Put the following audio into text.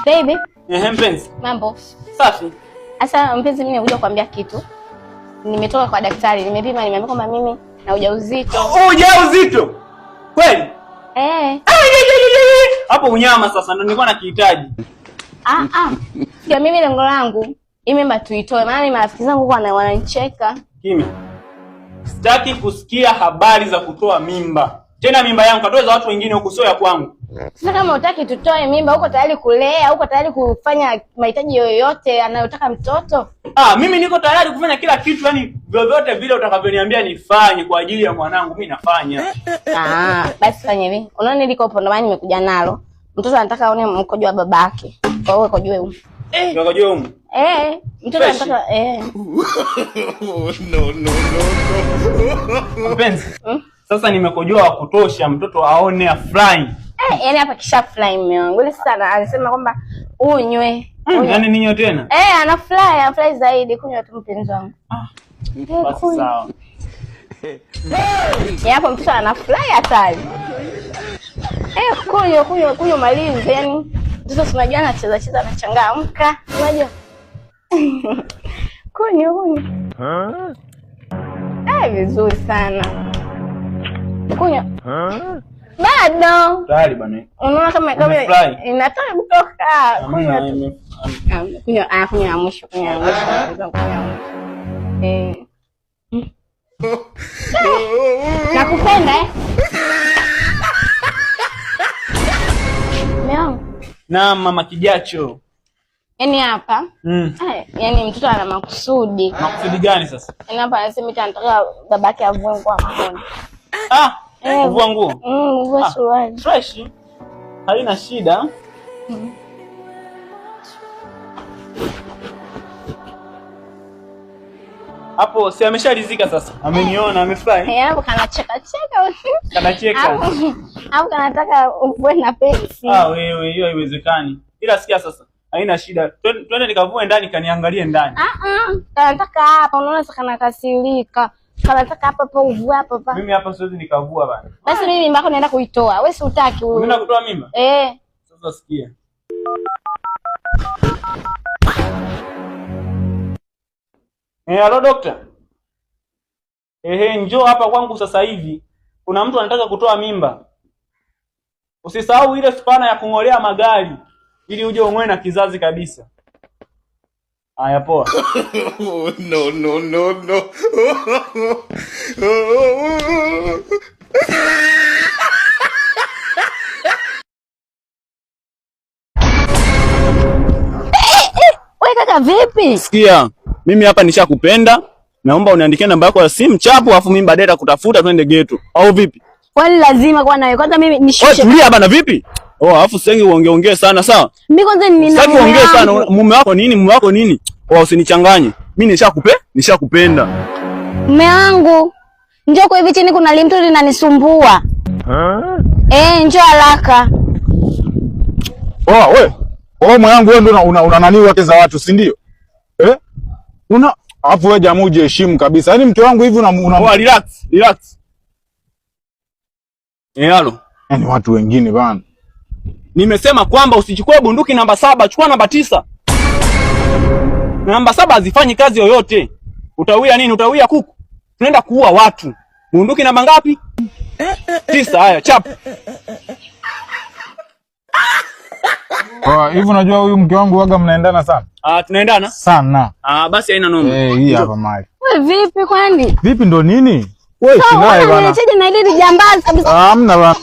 Baby. Ehe, mpenzi. Mambo. Safi. Sasa mpenzi, mimi nimekuja kukuambia kitu. Nimetoka kwa daktari, nimepima, nimeambiwa kwamba mimi na ujauzito. Ujauzito? Kweli? Eh. Hapo unyama sasa ndio nilikuwa nakihitaji. Ah ah. Kwa mimi lengo langu hii mimba tuitoe, maana ni marafiki zangu kwa wananicheka. Kimya. Sitaki kusikia habari za kutoa mimba. Tena mimba yangu katoe za watu wengine huku, sio ya kwangu. Sasa kama hutaki tutoe mimba, uko tayari kulea, uko tayari kufanya mahitaji yoyote anayotaka mtoto? Ah, mimi niko tayari kufanya kila kitu, yani vyovyote vile utakavyoniambia nifanye kwa ajili ya mwanangu, mimi nafanya. Ah, basi fanya hivi. Unaona nilikopo ndo maana nimekuja nalo. Mtoto anataka aone mkojo wa babake. Kwa hiyo ukojoe huko. Eh, mkojo huko. Eh, mtoto anataka eh. No, no, no, no. Mpenzi. Sasa nimekojoa wa kutosha, mtoto aone afurahi. Eh, yani hapa kisha fly mume wangu. Ile sana anasema kwamba unywe. Yaani ninyo tena? Eh, ana fly, ana fly zaidi kunywa tu mpenzi wangu. Ah. Basi sawa. Hey! Hapo mtoto ana fly hatari. Eh, kunywa kunywa kunywa malize yani. Mtoto si unajua anacheza cheza anachangamka. Unajua? Kunywa kunywa. Eh, vizuri sana. Kunywa. Bado. Tayari bana. Unaona kama kama inataka kutoka. Kunywa. Kunywa, ah, kunywa mwisho, kunywa mwisho, kunywa mwisho. Eh. Nakupenda eh. Meow. Naam mama Kijacho. Yaani hapa yaani mtoto ana makusudi. Makusudi gani sasa? Yaani hapa anasema eti anataka babake avue nguo mkono. Ah, kuvua nguo? Kuvua suruali. Fresh. Haina shida. Hapo si ameshalizika sasa. Ameniona, amefurahi. Eh, hapo kanacheka cheka. Kanacheka. Hapo kanataka uvue na pensi. Ah, wewe hiyo haiwezekani. Ila sikia sasa. Haina shida. Twende nikavue ndani, kaniangalie ndani. Ah ah, kanataka hapa, unaona sasa kanakasirika. Kanataka hapa pa uvue hapa pa. Mimi hapa siwezi nikavua bana. Basi mimi mimba yako naenda kuitoa. Wewe si hutaki wewe. Mimi nakutoa mimba? Eh. Sasa sikia. Eh, halo doctor. Ehe, njoo hapa kwangu sasa hivi. Kuna mtu anataka kutoa mimba. Usisahau ile spana ya kung'olea magari ili uje ung'oe na kizazi kabisa. Haya poa. No, no, no, no. Wewe kaka vipi? Sikia, mimi hapa nishakupenda. Naomba uniandikie namba yako ya simu chapu, afu mimi baadaye nitakutafuta twende geto. Au vipi? Kwani lazima kwa nawe. Kwanza mimi nishushe. Wewe tulia bana vipi? Oh, afu sitaki uongeongee sana sawa? Mimi kwanza nina Sitaki uongee sana. Mume wako nini? Mume wako nini? Oh, usinichanganye. Mimi nishakupenda. Mume wangu, njoo kwa hivi chini kuna limtu linanisumbua. Eh, njoo haraka. Oh, wewe. Oh, mwanangu wewe ndio una nani wake za watu, si ndio? Eh? Una alafu wewe jamaa hujiheshimu kabisa. Yaani mke wangu hivi una Oh, relax, relax. Eh, halo. Yaani watu wengine bana. Nimesema kwamba usichukue bunduki namba 7, chukua namba 9. Namba 7 hazifanyi kazi yoyote. Utawia nini? Utawia kuku. Tunaenda kuua watu. Bunduki namba ngapi? 9. Haya, chap. Oh, hivi unajua huyu mke wangu waga mnaendana sana? Ah, tunaendana? Sana. Ah, basi haina noma. Eh, hii hapa mali. Wewe vipi kwani? Vipi ndo nini? Wewe Sawa, sinaye bana. Nicheje na ile jambazi kabisa. Hamna bana.